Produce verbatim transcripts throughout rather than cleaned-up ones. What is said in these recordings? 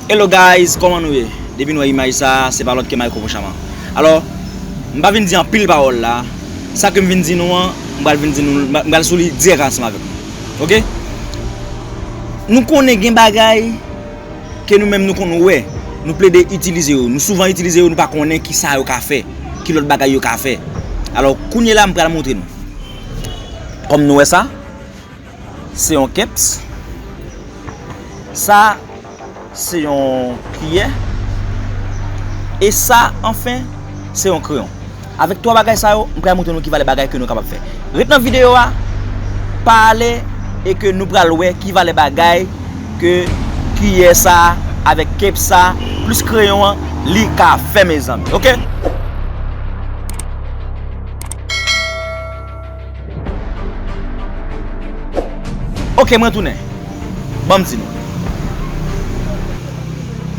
Hello guys, kòman nou ye? Depi nou wè imaj sa, se pa lòt ke Mayco Pochama. Alò, m pa vin di anpil pawòl la. Sa ke m vin di nou an, m pral vin di nou, m pral sou li dirèk ansanm avèk nou. Oke? Nou konnen gen bagay ke nou menm nou konn wè, nou plede itilize yo. Nou souvan itilize yo, nou pa konnen ki sa yo ka fè, ki lòt bagay yo ka fè. Alò, kounye la, m pral montre nou. Kòm nou wè sa, se yon keps. Sa, se yon kiyè. E sa, anfen, se yon kreyon. Avèk twa bagay sa yo, m pral montre nou ki valè bagay ke nou kapab fè. Ret nan videyo a, pa ale, e ke nou pral wè ki valè bagay ke kiyè sa, avèk keps sa, plis kreyon an, li ka fè, mezanmi. Oke? Oke, mwen tounen. Ban m di nou.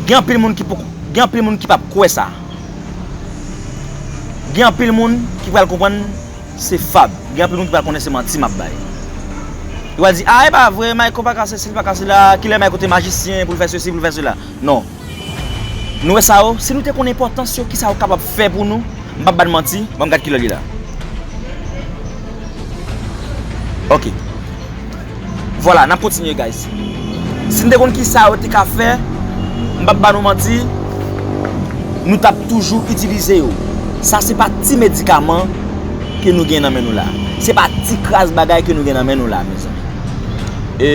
Gen anpil moun ki poko, gen anpil moun ki p ap kwè sa. Gen anpil moun ki pral konprann se fab. Gen anpil moun ki pral konnen se manti m ap bay. Yo pral di, "A, e pa vre, Mayco pa ka sesi, li pa ka sela, kilè Mayco te majisyen pou l fè sesi, pou l fè sela?" Non. Nou wè sa yo, si nou te konn enpòtans yo, ki sa yo kapab fè pou nou, m p ap ba n manti, ban m gad kilè li la. Oke. Vwala, n ap kontinye, guys. Si n te konn ki sa yo te ka fè, m p ap ba nou manti, nou t ap toujou itilize yo. Sa se pa ti medikaman ke nou gen nan men nou la. Se pa ti kras bagay ke nou gen nan men nou la, mezanmi. E,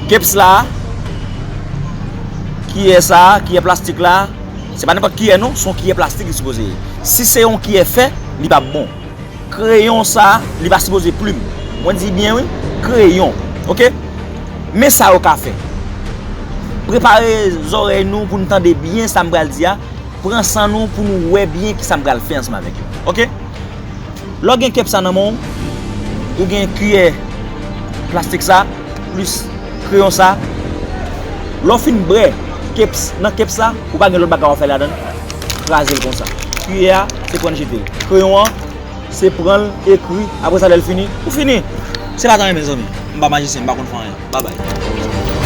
keps la, kiyè sa, kiyè plastik la, se pa nenpòt kiyè non, se yon kiyè plastik li sipoze ye. Si se yon kiyè fè, li p ap bon. Kreyon sa, li pa sipoze plim. Mwen di byen wi, kreyon. Oke? Men sa yo ka fè. Prepare zòrèy nou pou n tande byen sa m pral di a. Pran san nou pou nou wè byen ki sa m pral fè ansanm avèk yo. Oke? Lè w gen keps sa nan men w, ou gen kiyè plastik sa, plis kreyon sa. Lè w fin brè keps, nan keps sa, ou pa gen lòt bagay w ap fè ladan l. Kraze l konsa. Kiyè a, se pran l jete l. Kreyon an, se pran l, ekri, apre sa lè l fini, ou fini. Se pa tan mezanmi. M pa majisyen, m pa konn fè anyen. Babay.